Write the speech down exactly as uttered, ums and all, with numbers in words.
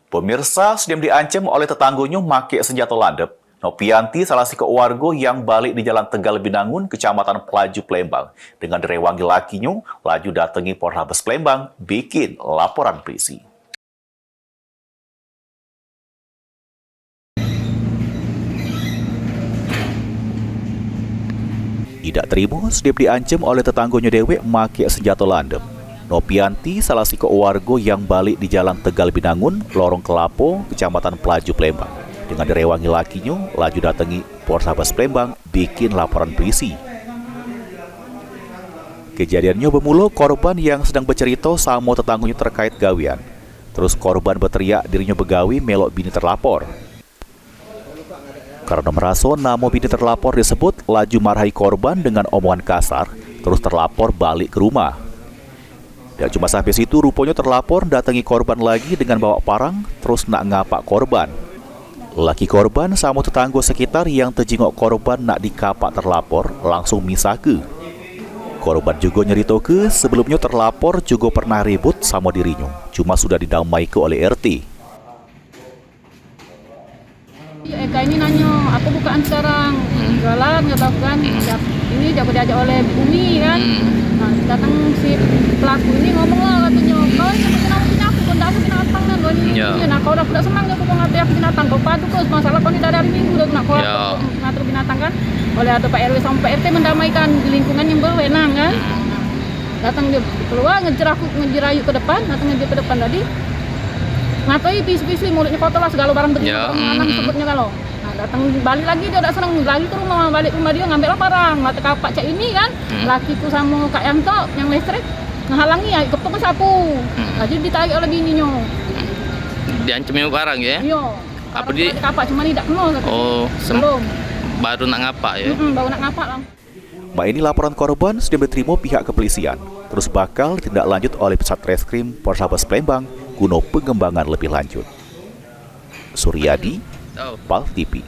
Pemirsa, sudem diancem oleh tetanggonyo make senjato landep. Nopianti, salah sikok wargo yang balik di Jalan Tegal Binangun, Kecamatan Pelaju, Palembang, dengan direwangi lakinyo, laju datengi Polrestabes Palembang, bikin laporan polisi. Idak terimo, sudem diancem oleh tetanggonyo dewek make senjato landep. Nopianti, salah sikok wargo yang balik di Jalan Tegal Binangun, Lorong Kelapo, Kecamatan Pelaju, Palembang, dengan direwangi lakinyo, laju datengi Polrestabes Palembang, bikin laporan polisi. Kejadiannyo bemulo korban yang sedang becerito samo tetanggonyo terkait gawean. Terus korban beteriak dirinyo begawe melok bini terlapor. Kareno meraso namo bini terlapor disebut, laju marahi korban dengan omongan kasar, terus terlapor balik ke rumah. Dak cuma sampe situ, ruponyo terlapor datengi korban lagi dengan bawa parang, terus nak ngapak korban. Laki korban samo tetanggo sekitar yang tejingok korban nak dikapak terlapor langsung misahke. Korban jugo nyeritoke, sebelumnyo terlapor jugo pernah ribut samo dirinyo, cuma sudah didamaike oleh R T. Eka ini nanyo, "Apo bukaan sekarang?" Hmm. "Jualan," kato aku kan. Hmm. Siap. Ini jago diajak oleh Umi kan. Hmm. Nah, datang si pelaku ini ngomong lah, katonyo, "Kau ini bikin aku, bikin aku, kau ndak aku binatang kan, kau ini." Ya. Nah, kau dak, dak senang, aku ngatur aku binatang. Kau padu kau, masalah kau ini dari hari Minggu dah nak kau ngatur binatang kan. Oleh ado Pak R W samo Pak R T mendamaikan di lingkungan yang berwenang kan. Hmm. Datang dio keluar, ngejer aku, ngejer ayu ke depan, datang ngejer ke depan tadi. Ngatoi pisu-pisu, mulutnyo kotor lah, segalo barang begitu, ya, barang manang sebutnyo galo. Nah, datang balik lagi, dio dak senang, lagi ke rumah, balik ke rumah dio, ngambek lah parang, mate kapak cak ini kan. Hmm. Lakiku samo Kak Yanto yang listrik ngehalangi, ayo kepung sapu. Hmm. Nah, jadi ditarik oleh bininyo. Hmm. Diancemi parang ya? Iyo. Apo di kapak, cuma ni dak keno, katonyo. Oh, sem- belum. Baru nak ngapak ya? Mm-mm, baru nak ngapak lah. Mak ini laporan korban sudah diterimo pihak kepolisian, terus bakal tindak lanjut oleh Satreskrim Polrestabes Palembang guno pengembangan lebih lanjut. Suryadi, Pal T V.